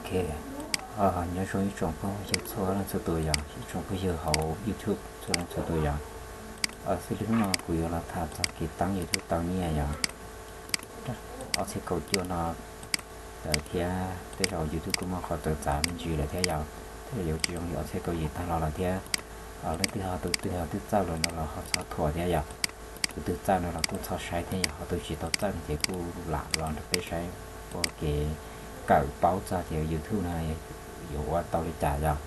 Ok, nyob zoo ib tsoom phooj ywg txhua leej txhua tus yom, ib tsoom phooj ywg hauv YouTube txhua leej txhua tus yom. Xws li hnub no kuv yuav los tham txog kev teeb YouTube tau nyiaj yom. Ob txhiab kaum cuaj no ntawd thiab tej zaum YouTube kuj muaj qhov txawv txav me ntsis lawm thiab yom, tej zaum yuav tsis zoo li ob txhiab kaum yim tag los lawm thiab. Leej twg ho tus twg ho twb txawj lawm no los ho txhob thuam thiab yom. Tus twg txawj no los kuj txhob saib thiab yom, ho tus tsis tau txawj no ces kuj lam los nrog peb saib ua kev kawm paub txog tias YouTube no yuav ua tau li cas yom,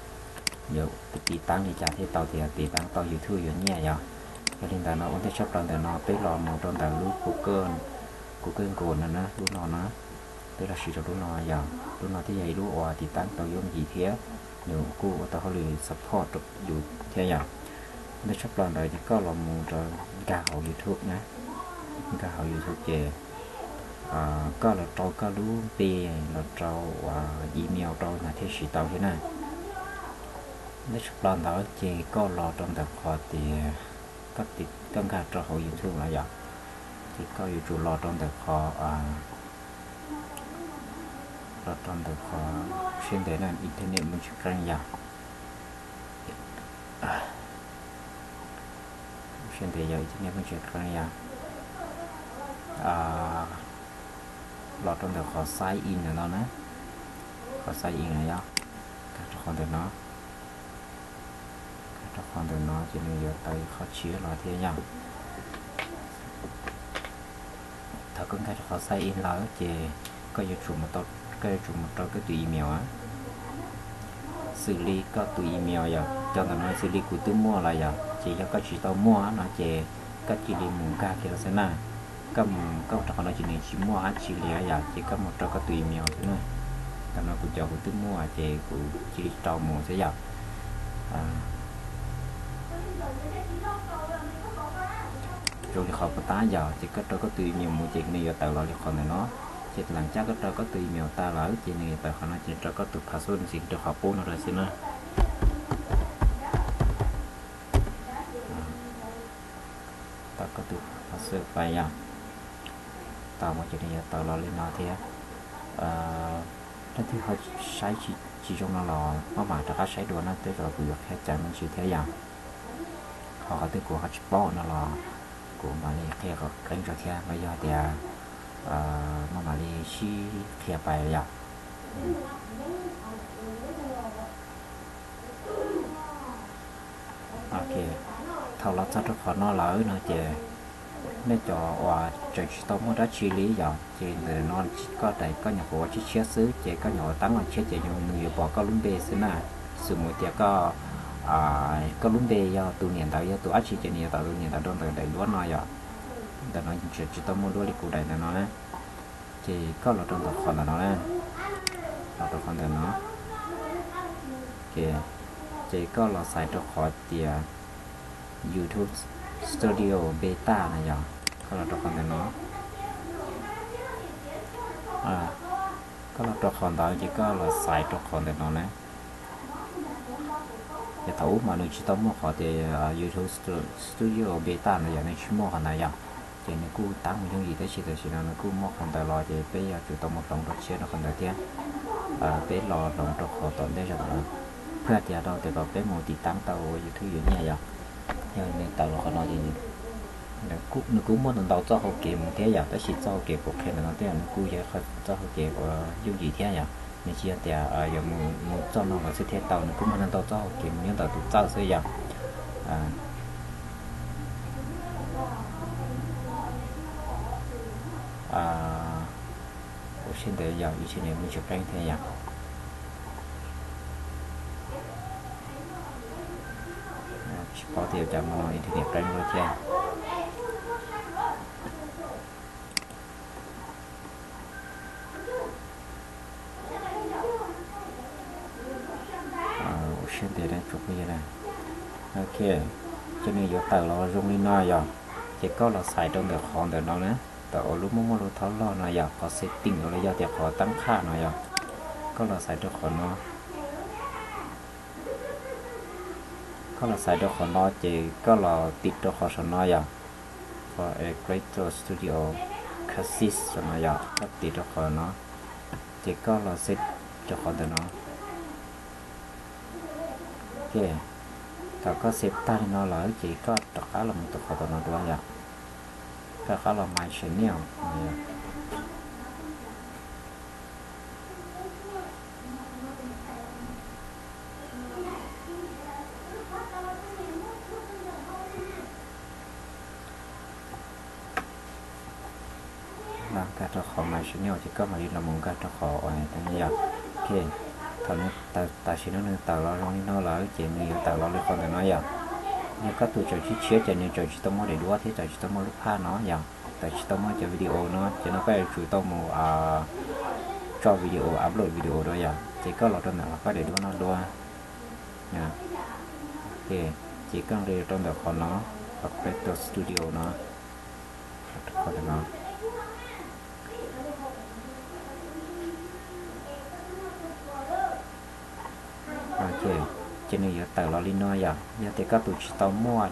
yuav tiv taab li cas thiaj tau tias tiv taab tau YouTube yuav nyiaj yom. Yog li ntawd no ua ntej tshaj plaws ntawm no peb los mus rau ntawm lub Google, Google Chrome no na, lub no na, peb los siv rau lub no yom. Lub no thiaj yog ib lub uas tiv taab tau yooj yim thiab nws kuj ua tau hauj lwm support rau yus thiab yom. Ua ntej tshaj plaws ntawd ces koj los mus rau nkag hauv YouTube na, nkag hauv YouTube ces koj los rau koj lub npe, los rau email rau mas thiaj siv tau thiab na. Ua ntej tshaj plaws ntawd ces koj los rau ntawm qhov tias koj nkag rau hauv YouTube lawm yom, ces koj yuav tsum los rau ntawm qhov, los rau ntawm qhov siab ntev na, internet muaj tsis qeeb yom. Siab ntev yog internet muaj tsis qeeb yom. Los rau ntawm qhov sign in no na, qhov sign in no yom, nkag rau qhov ntawm no, nkag rau qhov ntawm no ces nws yuav tawm ib qho tshiab los thiab yom. Thaum koj nkag rau qhov sign in lawm ces koj yuav tsum, koj yuav tsum mus rau koj tus email. Xws li koj tus email yom, cov ntawm no xws li kuv twb muaj lawm yom, ces yog koj tsis tau muaj no ces koj cia li mus nkag kiag los xwb na. Koj mus koj rau qhov no ces nws tsis muaj dab tsi li yom, ces koj mus rau koj tus email xwb na. Ntawm no kuv cov kuv twb muaj ces kuv cia li rau mus xwb yom. Zoo li qhov puas tab yom, ces koj rau koj tus email mus ces nws yuav tawm los li qhov ntawm no. Ces leej twg koj rau koj tus email tas lawm ces nws yuav tawm qhov no ces rau koj tus password ntxiv rau qhov qub no rau xwb na. Tau koj tus password pais yom. Tau mus ces nws yuav tawm los li no thiab. Leej twg ho saib tsis zoo no los maj mam rov qab saib dua na, tej zaum kuv yuav qhia cai me ntsis thiab yom. Ho qhov twg kuv ho tsis paub no los kuv mam li qhia kom qeeb tso thiab, los yog tias maj mam li sib qhia pais yom. Ok, thaum los txog rau qhov no lawm no ces nej cov uas tseem tsis tau muaj dab tsi li yom, ces ntawm no koj daim koj nyuam qhuav ua tshiab tshiab xwb ces koj nyuam qhuav tab los tshiab ces nws yuav pom koj lub npe xwb na. Xws mus tias koj, koj lub npe yog tus niam ntawv yog tus dab tsi ces nws yuav tawm tus niam ntawv rau ntawm daim duab no yom. Ntawm no tseem tsis tau muaj duab li kuv daim ntawm no na. Ces koj los rau ntawm qhov ntawm no na, los rau qhov ntawm no, ces koj los xaiv rau qhov tias YouTube Studio Beta na yom, koj los rau qhov ntawm no. Koj los rau qhov ntawd ces koj los xaiv rau qhov ntawm no na. Ces thaum ub mas nws tsis tau muaj qhov tias YouTube Studio Beta ntawd yom, nws tsis muaj qhov ntawd yom. Ces nws kuj tab mus yooj yim tab sis tam sim no nws kuj muaj qhov ntawd los ces peb yuav tsum tau mus hloov rau tshiab rau qhov ntawd thiab. Peb los hloov rau qhov tom ntej zog ntawd, pab tias rau tias kom peb mus tiv taab tau ua YouTube yuav nyiaj yom. Yog nws tawm los qhov no ces nws kuj muaj ntau ntau txoj hau kev mus thiab yom, tab sis txoj hau kev kuv qhia ntawm no tej zaum nws kuj yog qhov txoj hau kev uas yooj yim thiab yom. Nws tsis yog tias yuav mus txoj no los xwb thiaj tau, nws kuj muaj ntau ntau txoj hau kev mus nyob ntawm tus txawj xwb yom. Ua siab ntev yom, ib tsam nws muaj tsis qeeb thiab yom. Tsis paub tias cas mus internet qeeb lawm thiab. Ua siab ntev na tsoom phooj ywg na. Ok, ces nws yuav tawm los zoo li no yom. Ces koj los xaiv rau ntawm qhov ntawm no na, ntawm uas lub muaj muaj lub thob loj no yom, qhov setting los yog tias qhov tab qhaj no yom. Koj los xaiv rau qhov no. Koj los xaiv rau qhov no ces koj los tiv rau qhov saum no yom, qhov Creator Studio Classic saum no yom, koj tiv rau qhov no. Ces koj los set, rau qhov ntawm no. Ok, thaum koj xev tag li no lawm ces koj rov qab los mus rau qhov ntawm no dua yom. Koj rov qab los My Channel no yom. Los nkag rau qhov My Channel ces koj mam li los mus nkag rau qhov uas yog, ok, thaum nws, tam sim no nws tawm los zoo li no lawm ces nws yuav tawm los li qhov ntawm no yom. Yog koj tus tseem tshiab tshiab ces nws tseem tsis tau muaj daim duab thiab tseem tsis tau muaj lub phaj no yom, tseem tsis tau muaj cov video no ces no koj yuav tsum tau mus tso video, upload video dua yom. Ces koj los rau ntawm qhov koj daim duab no dua. Ok, ces koj nqis rau ntawm qhov no, qhov Creator Studio no, qhov no. Ok, ces nws yuav tawm los li no yom. Yog tias koj tus tsis tau muaj,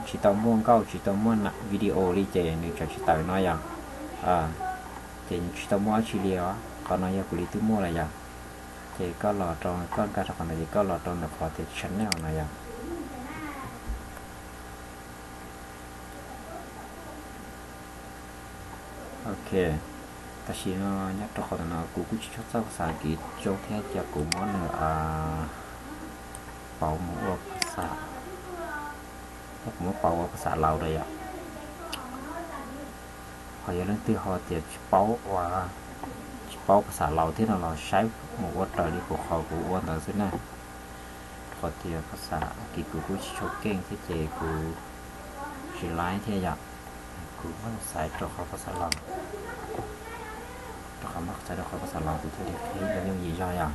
tsis tau muaj nkauj, tsis tau muaj video li ces nws tseem tsis tawm no yom. Ces tsis tau muaj dab tsi li os. Qhov no yog kuv li twb muaj lawm yom. Ces koj los rau, koj nkag rau qhov ntawd ces koj los rau ntawm qhov tias channel no yom. Ok, tam sim no nyob rau qhov ntawm no kuv kuj tsis tshua txawj phas xas Kiv zoo thiab ces kuv muab nws pauv mus ua phas xas, kuv muab pauv ua phas xas Laus rau yom. Ho yog leej twg ho tias tsis paub ua, tsis paub phas xas Laus thiab no los saib mus ua raws li kuv qhov kuv ua ntawd xwb na. Qhov tias phas xas Kiv kuv kuj tsis tshua keej thiab ces kuv tsis laib thiab yom. Kuv muab xaiv rau qhov phas xas Laus, rau qhov muab xaiv rau qhov phas xas Laus kuv thiaj li qhib yooj yim zog yom.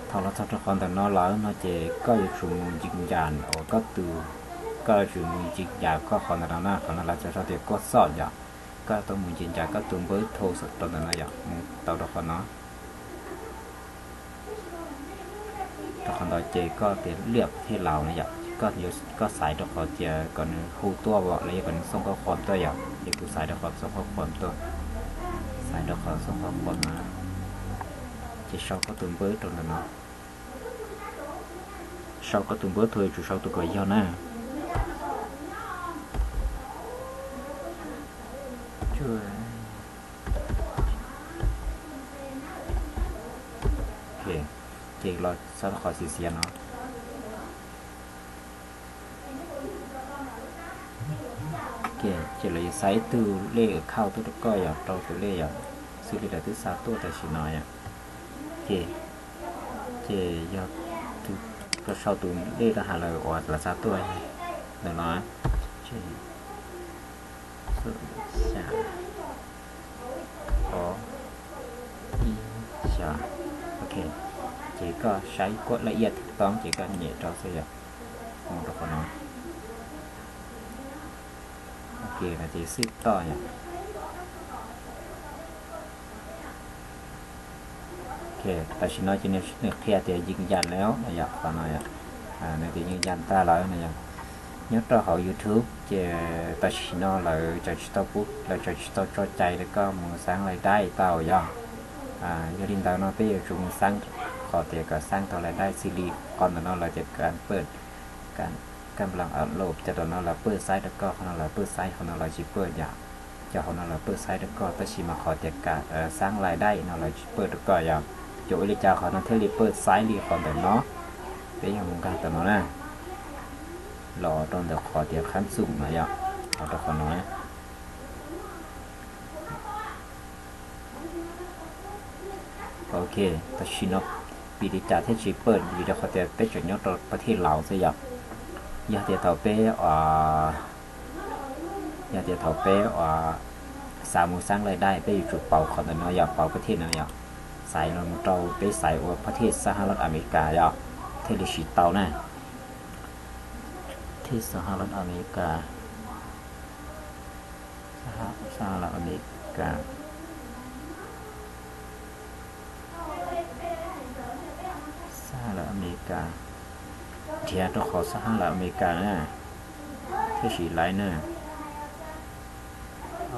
Thaum los txog rau qhov ntawm no lawm no ces koj yuav tsum mus ncig ncas uas koj tus, koj yuav tsum mus ncig ncas koj qhov ntawm no na, qhov no lawv txhais tau tias koj xoj yom. Koj tau mus ncig ncas koj tus npawb thau rau ntawm no yom, mus tau rau qhov no. Rau qhov ntawd ces koj tias liaj thej laus no yom, koj xaiv rau qhov tias kom nws hu tuaj los yog kom nws xoj qhov khuam tuaj yom, ces kuv xaiv rau qhov xoj qhov khuam tuaj, xaiv rau qhov xoj qhov khuam na, ces sau koj tus npawb rau ntawm no. Sau koj tus npawb thau, yuav tsum sau tus kom yog na. Ces los txog qhov xiav xiav no, ces lawv yuav xa ib tug lej account tuaj rau koj yom, rau tus lej yom, xws li lawv twb xa tuaj tam sim no yom. Ces, ces yog tus, koj sau tus lej rau hauv lawv uas lawv xa tuaj ntawm no, ces, xya, ob, ib, xya. Ok, ces koj saib kuaj laj iaj thwm toob ces koj nyem rau xwb yom, mus rau qhov no. Ok, no ces xwb toj yom. Ok, tam sim no ces nws qhia tias yeej yas lawm no yom, qhov no yom, nws tias yeej yas tag lawm no yom. Nyob rau hauv YouTube ces tam sim no lawv tseem tsis tau pub, lawv tseem tsis tau tso cai rau koj mus xaab lais daim tau yom. Yog li ntawd no peb yuav tsum mus xaab, qhov tias kom xaab tau lais daim xws li qhov ntawm no lawv tias kam paj, kam, kam plam upload, cov no lawv paj xaiv rau koj, qhov no lawv paj xaiv, qhov no lawv tsis paj yom. Cov hauv no lawv paj xaiv rau koj tab sis mas qhov tias kam xaab lais daim no lawv tsis paj rau koj yom. Ces ua li cas qhov no thiaj li paj xaiv li qhov ntawm no? Peb yog mus nkag ntawm no na, los rau ntawm qhov tias khab xum no yom, los rau qhov no. Ok, tam sim no vim li cas thiaj tsis paj? Vim rau qhov tias peb tseem nyob rau pab thij Laus xwb yom. Yog tias thaum peb, yog tias thaum peb xav mus xaab lais daim peb yuav tsum pauv qhov ntawm no yom, pauv pab thij no yom. Xaiv los mus rau peb xaiv ua pab thij Xab Has Las Amelikas yom, thiaj li siv tau na. Thij Xab Has Las Amelikas, Xab Has Las Amelikas, Xab Has Las Amelikas, nrhiav rau qhov Xab Has Las Amelikas na, thiaj siv laiv na.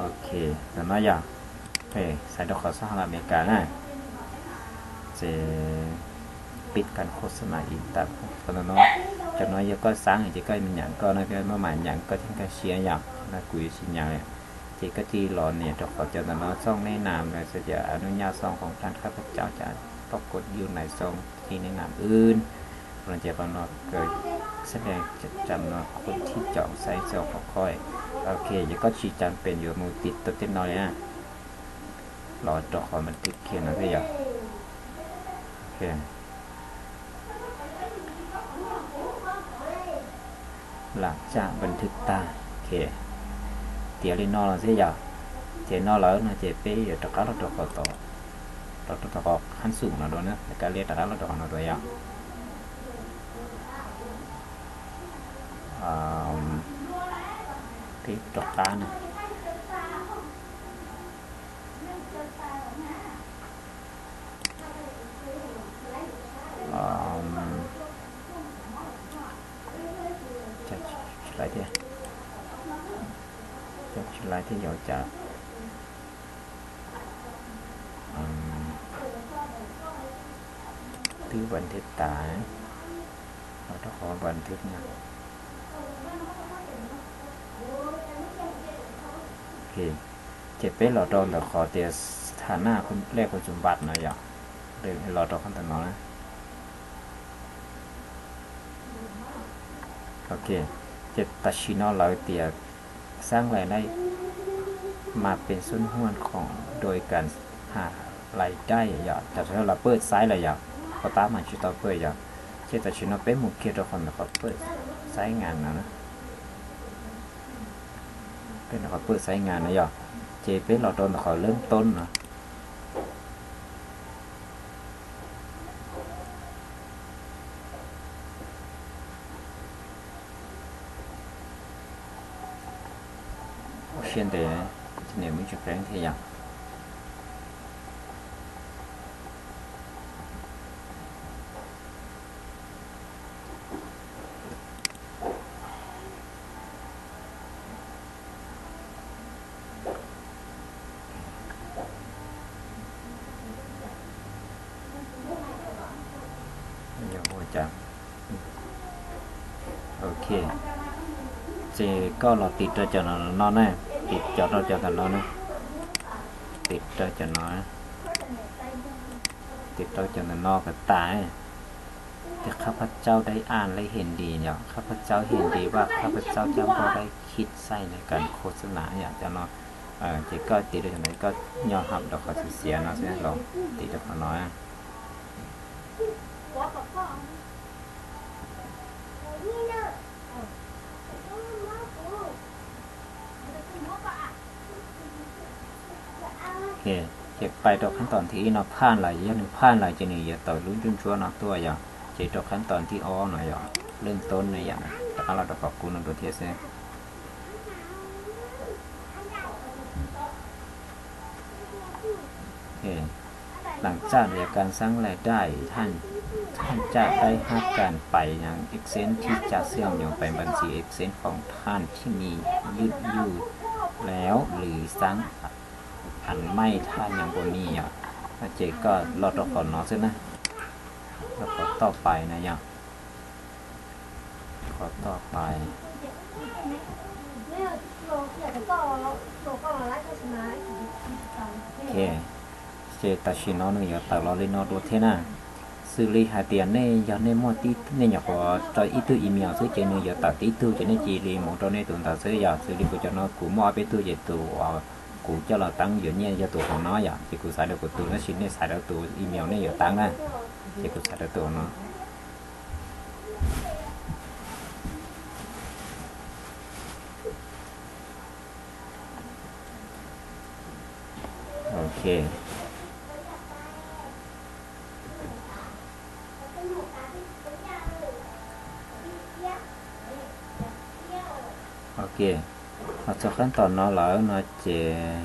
Ok, ntawm no yom. Xaiv rau qhov xob hla Amelikas na, ces pib kas khos xab nas ib tas. Cov no, cov no yog koj xaab ces koj mam nyam koj no, koj mam nyam koj thiab koj siab yom, no kuv yuav tsis nyam li. Ces koj cia li los nias rau qhov cov ntawm no, xooj neb nam, xwb tias nub nyaj xooj khoom thaj khab phab cauj cas poj kod yus nais xooj cia neb nam wb no ces qhov no kawg, xab nas tsam no khos thib cov xaiv xooj qhov khoj. Ok, ces koj tsis cas pem yuav mus tim tau tej no li na. Los rau qhov npas thwv kiag no thiab yom. Lam tsaj npas thwv tag, tiav li no los thiab yom. Ces no lawm no ces peb yuav rov qab los rau qhov tod, rau qhov qhab xum no dua na, kab liab rov qab los rau qhov no dua yom. Peb rov qab na. Tsis laiv thiab, tsis laiv thiab yog cas. Twb npas thwv tas, los rau qhov npas thwv no. Ces peb los rau ntawm qhov tias tham naj lej qhov tsum npas no yom, los rau qhov ntawm no na. Ok, ces tam sim no lawv tias xaab lais dai mas pes xub huaj khoom dua kas ha lais dai yom, tam sim no lawv pawj xaiv lawm yom, qhov tab mas tsis tau pawj yom. Ces tam sim no peb mus kiag rau qhov ntawm qhov pawj xaiv ngas no, peb ntawm qhov pawj xaiv ngas no yom, ces peb los rau ntawm qhov lawb toob no. Ua siab ntev, nim muaj tsis qeeb thiab yom. Ok, ces koj los tiv rau cov no no na, tiv cov rau cov ntawm no na, tiv rau cov no, tiv rau cov ntawm no kom tas. Tias ข้าพเจ้าได้อ่านและเห็นดี yom, ข้าพเจ้าเห็นดีว่า ข้าพเจ้าจะไม่ได้คิดใช้ในการโฆษณา yom, cov no. Ces koj tiv rau cov ntawd, koj nyo hab rau qhov xiav xiav no xwb, los tiv rau qhov no. Ces pais rau khab tom thib ib no phaj lawm, yog nws phaj lawm ces nws yuav tawm lub ntsuab ntsuab no tuaj yom. Ces rau khab tom thib ob no yom, lej toob no yom, rov qab los rau qhov qub no dua thiab xwb. Hab tsaj li kas xaab lais dai, thaj tsaj dai hab kas pais yam AdSense thib ca xwb, nyuam pais npas txis AdSense khoom thaj thib ni, yuj yuj lev lwm xaab, phav maij thaj nyam npua ni yom. Ces koj los rau qhov no xwb na, los qhov toj pais na yom. Qhov toj pais. Ces tam sim no nws yuav tawm los li no dua thiab na. Xws li hais tias nej yog nej muaj, nej nyuam qhuav rau ib tug email xwb ces nws yuav tawm tib tug, ces nej cia li mus rau nej tus ntawd xwb yom. Xws li kuv cov no kuv muaj ob peb tug ces tus uas kuv coj los teeb yuav nyiaj yog tus hauv no yom, ces kuv xaiv rau kuv tus, tab sis nej xaiv rau tus email nej yuav teeb na, ces kuv xaiv rau tus no. Ok. Ok, los txog khab tom no lawm no ces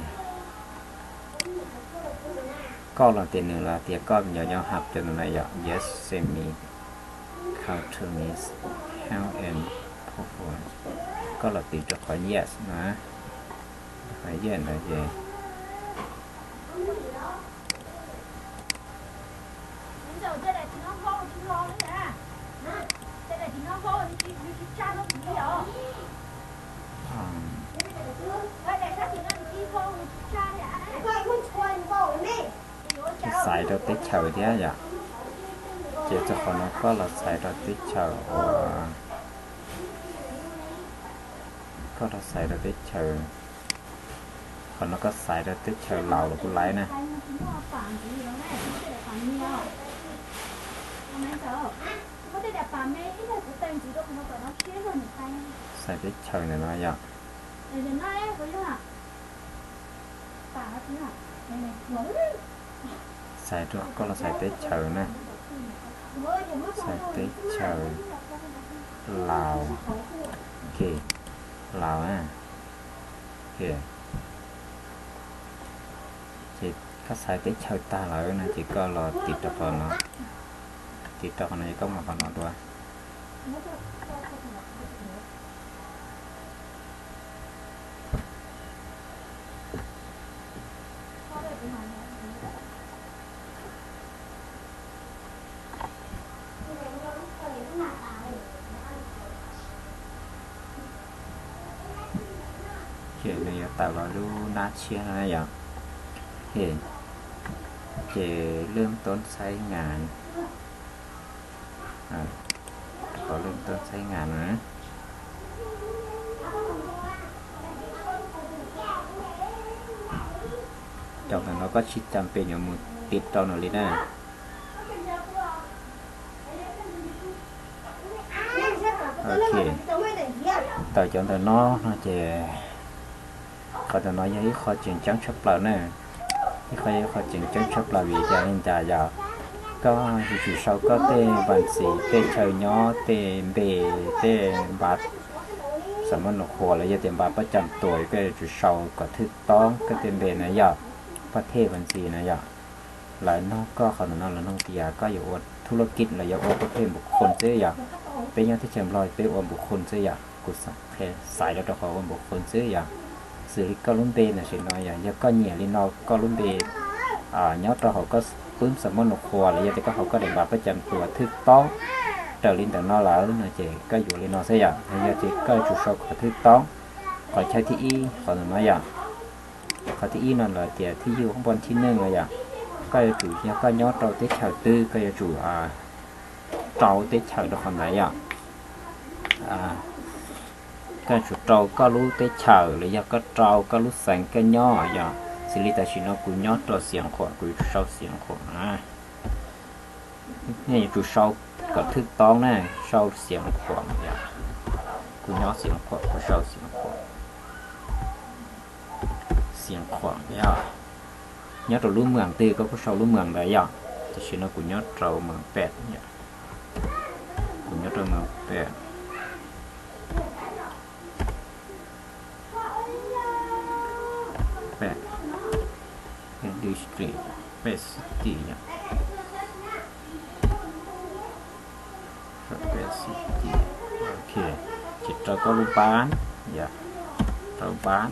koj los tias nws los tias koj yuav nyob hab cov no na yom, yes, send me, country name, health and performance. Koj los tiv rau qhov yes na, qhov yes ntawd ces xaiv rau teb chaws thiab yom. Ces txog qhov no koj los xaiv rau teb chaws uas, koj los xaiv rau teb chaws, qhov no koj xaiv rau teb chaws Laus los kuj laib na. Xaiv teb chaws ntawm no yom. Xaiv rau, koj los xaiv teb chaws na. Xaiv teb chaws Laus. Ok, Laus na. Ok, ces koj xaiv teb chaws tag lawm no ces koj los tim rau qhov no. Tim rau qhov no ces koj mus qhov no dua. Ces nws yuav tawm los lub nab tshiab no yom. Ces lwj toob txhaib ngas, qhov lwj toob txhaib ngas no. Cov ntawm no koj tsis cam pem yuav mus tiv rau no li na. Ok, tawm cov ntawm no no ces qhov ntawm no yog ib qho tseem ceeb tshaj plaws na. Ib qho, ib qho tseem ceeb tshaj plaws vim tias li cas yog koj yuav tsum sau koj tej npas ntxiv, tej chaw nyob, tej npe, tej npas xam maj nus qhuas los yog tias npas pab cam tuas, koj yuav tsum sau kom thwj toob koj tej npe na yom, pab thej npas ntxiv na yom. Lawv nug koj qhov ntawm no lawv nug tias koj yuav ua thu laj kij los yog ua pab thej npus khun xwb yom. Peb nyob teb chaws Nplog peb ua npus khun xwb yom, kuv xaiv rau qhov ua npus khun xwb yom. Xws li koj lub npe tam sim no yog, yog koj nyiam li no koj lub npe nyob rau hauv koj pab xam maj nus qhuas los yog tias koj hauv koj daim npas pab cam tuas thwj toob raws li ntawm no lawm no ces koj yuav li no xwb yom. Yog ces koj yuav tsum sau qhov thwj toob, qhov chaw thib ib qhov ntawm no yom. Qhov thib ib no lawv tias thib yug npoj thib neej no yom. Koj yuav tsum, yog koj nyob rau teb chaws twg koj yuav tsum rau teb chaws rau qhov ntawd yom. Koj yuav tsum rau koj lub teb chaws los yog koj rau koj lub xeev koj nyob yom. Xws li tam sim no kuv nyob rau Xiav Khuam, kuv yuav tsum sau Xiav Khuam na. Nej yuav tsum sau kom thwj toob na, sau Xiav Khuam yom. Kuv nyob Xiav Khuam, kuv sau Xiav Khuam. Xiav Khuam yom. Nyob rau lub moos twg koj kuj sau lub moos ntawd yom. Tam sim no kuv nyob rau moos Pem yom. Kuv nyob rau moos Pem. Pem, Pem District, Pem City yom. Pem City, ok. Ces rau koj lub npab yom, rau npab.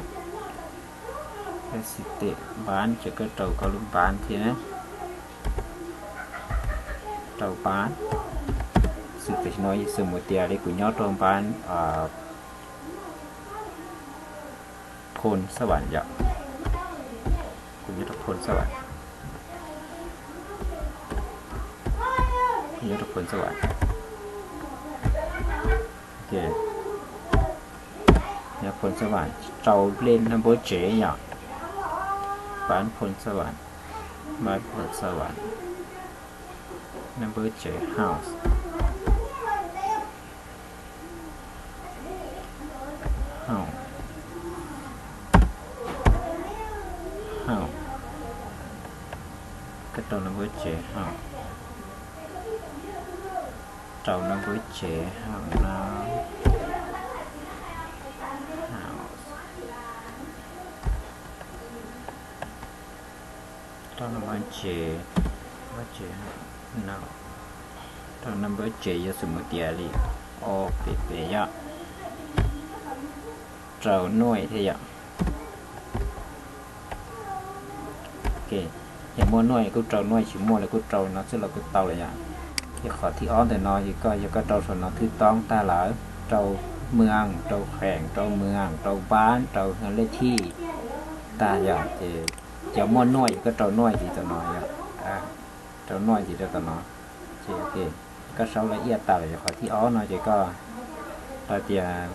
Pem City npab ces koj rau koj lub npab thiab na. Rau npab. Xws tam sim no xws mus tias li kuv nyob rau npab Phoo Xab Vam yom. Kuv nyob rau Phoo Xab Vam. Kuv nyob rau Phoo Xab Vam. Ok. Nyob Phoo Xab Vam, rau lej naj npawb tsev yom. Npab Phoo Xab Vam. Npab Phoo Xab Vam. Naj npawb tsev house. House. House. Koj rau naj npawb tsev house. Rau naj npawb tsev house no. House. Rau naj npawb tsev, npawb tsev no. Rau naj npawb tsev yog xws mus tias li ob peb peb yom. Rau noise thiab yom. Ok, yog muaj noise kuj rau noise, tsis muaj li kuj rau no xwb los kuj tau lawm yom. Ces qhov thib ob ntawm no ces koj, yog koj rau saum no thwj toob tag lawm, rau moos, rau kheem, rau moos, rau npab, rau lej thij tag yom. Ces yog muaj noise ces koj rau noise li tam no yom. rau noj ntxiv rau tom no. Ces koj sau laj iaj tas lawm yog qhov thib ob no ces koj rau tias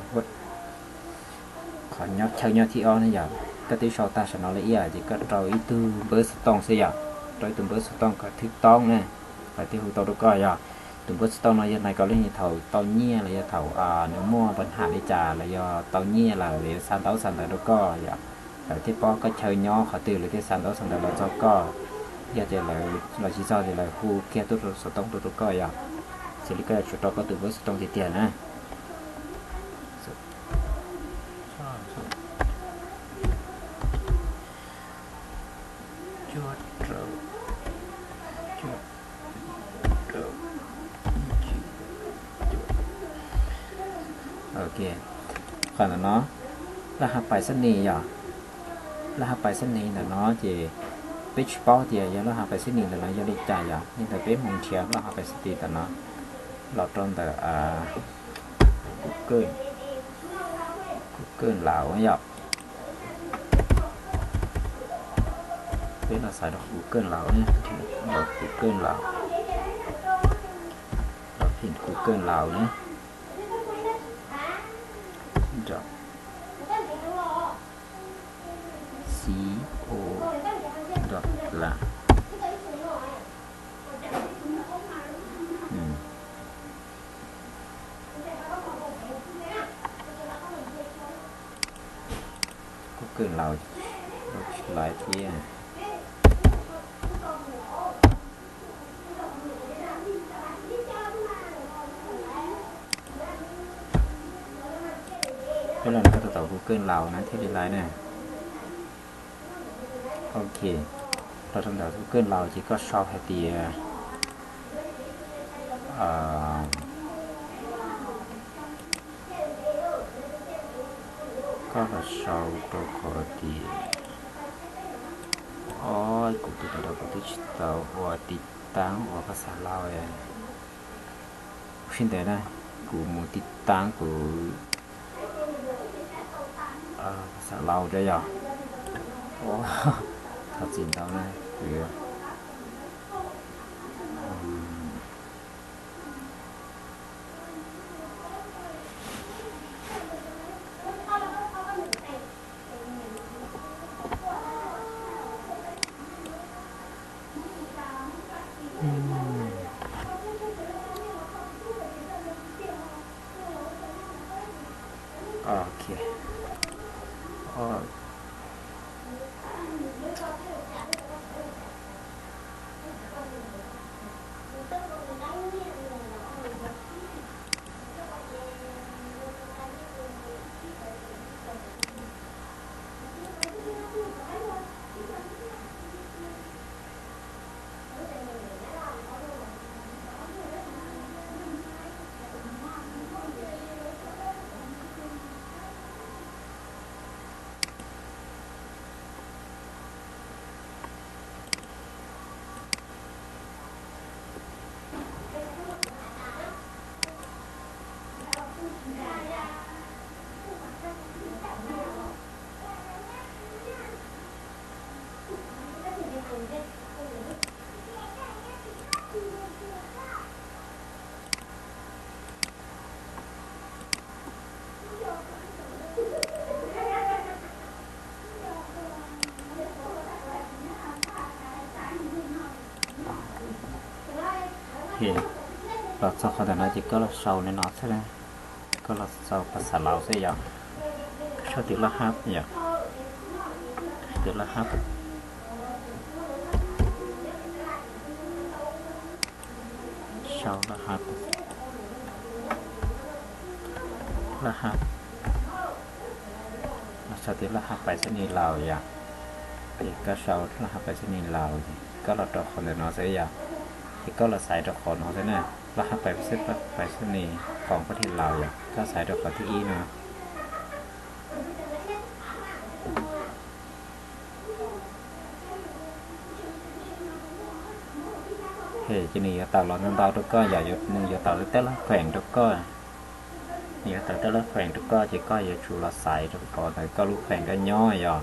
qhov nyob chaw nyob thib ob ne yog koj twb sau tag saum no laj iaj ces koj rau ib tug npawb xov tooj xwb yom. Rau ib tug npawb xov tooj kom thwb toob ne, kom thiaj hu tau rau koj yog. Tus npawb xov tooj no yog nais kom leej thaum tau nyiaj los yog thaum nws muaj pab ham li cas los yog tau nyiaj lawm lawv yuav xa ntaub xa ntawv rau koj yom. Lawv thiaj paub koj chaw nyob qhov twg lawv thiaj xa ntaub xa ntawv los txog koj. Yog tias lawv los tsis txog ces lawv hu kiag tuaj rau xov tooj tuaj rau koj yom. Xws li koj yuav tsum rau koj tus npawb xov tooj tiag tiag na. Qhov ntawm no laj hab pais xab nis yom. Laj hab pais xab nis ntawm no ces peb tsis paub tias yog laj hab pais xab nis ntawm no yog li cas yom. Li ntawd peb mus nrhiav laj hab pais xab nis ntawm no los rau ntawm Google, Google Laus yom. Peb los xaiv rau Google Laus ne, Google Laus, los phim Google Laus ne. C O dot Laus. Google Laus, laiv thiab. Peb los rau tom Google Laus na thiaj li laiv na. Ok, los rau ntawm Google Laus ces koj sau hais tias, koj los sau rau qhov tias, o, kuv tus ntawd kuv twb tsis tau ua tiv taab ua phas xas Laus. Kuv sib ntev na, kuv mus tiv taab kuv phas xas Laus rau yog, thov txim ntau na, kuv Ok. Los txog qhov ntawm no ces koj los sau li no xwb, koj los sau phas xas Laus xwb yom. Sau tus laj hab yom, tus laj hab, sau laj hab, laj hab, los sau tus laj hab pais xab nis Laus yom. Ces koj sau laj hab pais xab nis Laus, koj los rau qhov ntawm no xwb yom. Ces koj los xaiv rau qhov no xwb na, laj hab pais xab, pais xab nis khoom pab thim Laus yom, koj xaiv rau qhov thib ib no. Ces nws yuav tawm los ntau ntau rau koj yom, nws yuav tawm tej laj kheem rau koj. Nws yuav tawm tej laj kheem rau koj ces koj yuav tsum los xaiv rau qhov ntawm koj lub kheem koj nyob yom.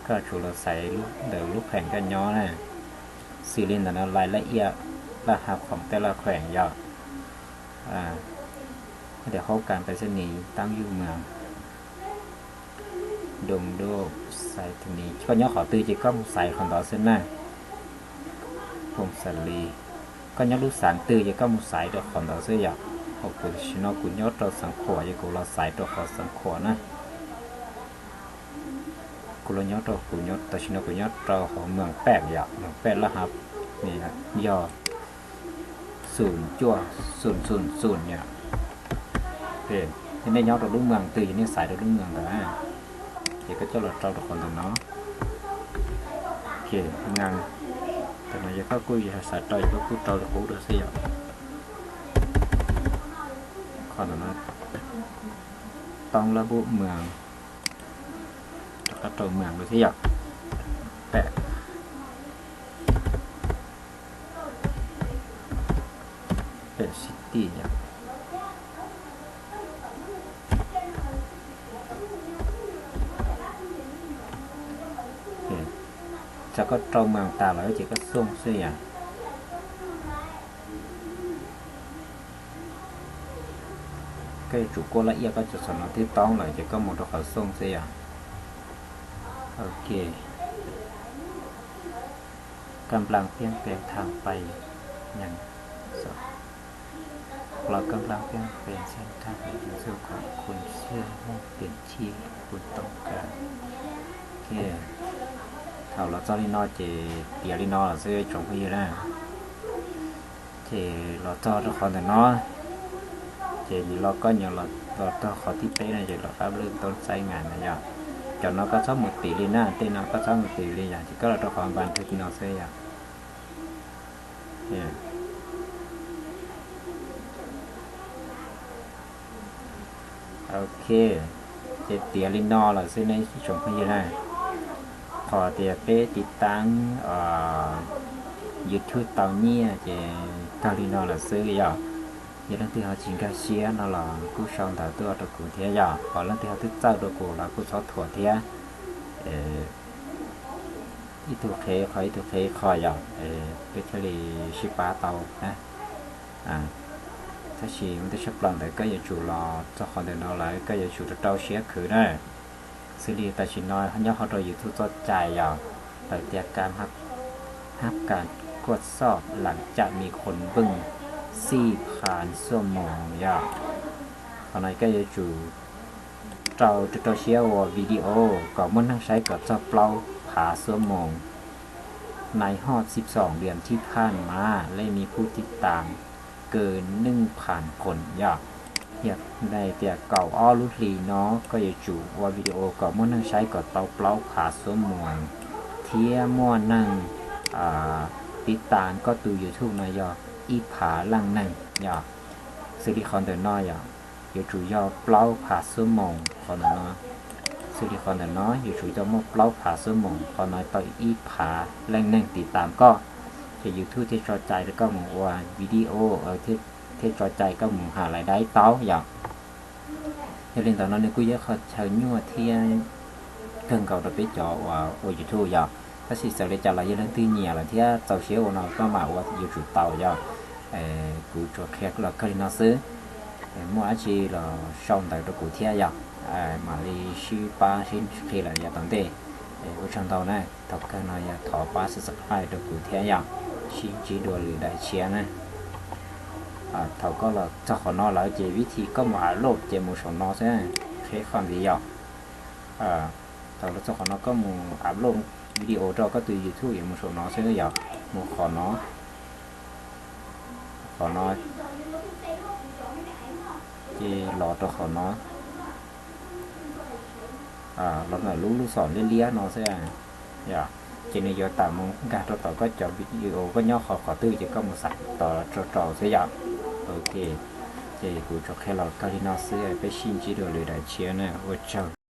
Koj tsuas los xaiv ntawm lub kheem koj nyob na. Xws li ntawm no lais laj iaj laj ha khoom tej laj kheem yom. Koj tias hauv kas pais xab nis tab yuj mas doo doo xais tus ni, koj nyob qhov twg ces koj mus xaiv qhov ntawd xwb na. Foom xas li, koj nyob lub xeev twg ces koj mus xaiv rau qhov ntawd xwb yom. Hos kuv tam sim no kuv nyob rau Xeev Khuam ces kuv los xaiv rau qhov Xeev Khuam na. Kuv los nyob rau, kuv nyob tam sim no kuv nyob rau hauv Mees Pej yom, Mees Pej laj ha yog xum cuaj xum xum xum yom. Yog nej nyob rau lub mees twg ces nej xaiv rau lub mees ntawd, ces koj coj los rau rau qhov ntawm no. Mees, tam no yog koj kuj yog xav rau ces koj kuj rau li qub rau xwb yom. Qhov ntawm no, Toob Laj Npuj Mees, rov qab rau Mees rau xwb yom. Pem, Pem City yom. Txawm koj rau Mees tas lawm ces koj xooj xwb yom. Koj yuav tsum kuaj laj iaj koj cov xov no twb toob lawm ces koj mus rau qhov xooj xwb yom. Ok. Kab nplas piab pes thaj pais nyees, los kab nplas piab pes xeeb thaj pes xeeb khom khun xwb muaj tiam chij kuv toob kas. Thaum los txog li no ces tiav li no lawm xwb tsoom phooj ywg na. Ces los txog rau qhov ntawm no, ces nws los koj nyob los txog qhov thib peb no ces los qab lwj toob xaib ngas na yom. Cov no koj txhob mus tiv li na, tej no koj txhob mus tiv li yom, ces koj los rau qhov npas nthwv no xwb yom. Ok, ces tiav li no lawm xwb nej ib tsoom phooj ywg na. Qhov tias peb tiv taab YouTube tau nyiaj ces kawg li no lawm xwb yom. Yog leej twg ho tsis nkag siab no los kuj sau ntawv tuaj rau kuv thiab yom, ho leej twg ho twb txawj rau kuv los kuj txhob thuam thiab. Ib tug qhia qhov, ib tug qhia qhov yom, peb thiaj li sib pab tau na. Tab sis muaj tej tshaj plaws ntawd koj yuav tsum los txog qhov ntawm no lawm koj yuav tsum rau rau siab khwv na. Xws li tam sim no nyob hauv rau YouTube txoj cai yom, lawv tias การ ห้าพันกว่าซับหลังจากมีคนบึ้งสี่พันชั่วโมง yom. Qhov no koj yuav tsum rau rau siab ua video kom muaj neeg saib kom txog plaub phav xuab moos. ในรอบสิบสองเดือนที่ผ่านมา ได้มีผู้ติดตามเกินหนึ่งพันคน yom. Yog tias kaum ob lub hlis no koj yuav tsum ua video kom muaj neeg saib kom tau plaub phav xuab moos thiab muaj neeg tiv tas koj tus YouTube no yog ib phav leej neeg yom. Xws li qhov ntawm no yom, yuav tsum yog plaub phav xuab moos qhov ntawm no. Xws li qhov ntawm no yuav tsum yog muaj plaub phav xuab moos qhov no tau ib phav leej neeg tiv tas koj, ces YouTube thiaj tso cai rau koj mus ua video, thiaj tso cai koj mus hais lais daib taub yom. Yog li ntawd no nws kuj yog qhov chaw nyuaj thiab kawg nkaus rau peb cov uas ua YouTube yom. Tab sis txawm li cas los yog leej twg nyiam lawm thiab txaus siab ua no koj mam ua yuav tsum tau yom. Kuv tsuas qhia los kawg li no xwb. Muaj dab tsi los sau ntawv rau kuv thiab yom. Mam li sib pab sib qhia lawm yav tom ntej. Ua tsaug ntau na, thaum kawg no yog thov pab subscribe rau kuv thiab yom. Sib ntsib dua lwm daim tshiab na. Thaum koj los txog qhov no lawm ces vib thib koj mus upload ces mus saum no xwb, qhib qhov ntxiv yom. Thaum los txog qhov no koj mus upload video rau koj tus YouTube yuav mus saum no xwb yom, mus qhov no, qhov no, ces los rau qhov no, los ntawm lub lub xom liab liab no xwb. Ces nws yuav tawm mus nkag rau tom koj cov video koj nyob qhov qhov twg ces koj mus xaiv tos rau rau xwb yom. Ok, ces kuv tsuas qhia los kawg li no xwb, peb sib ntsib dua lwm daim tshiab na, ua tsaug.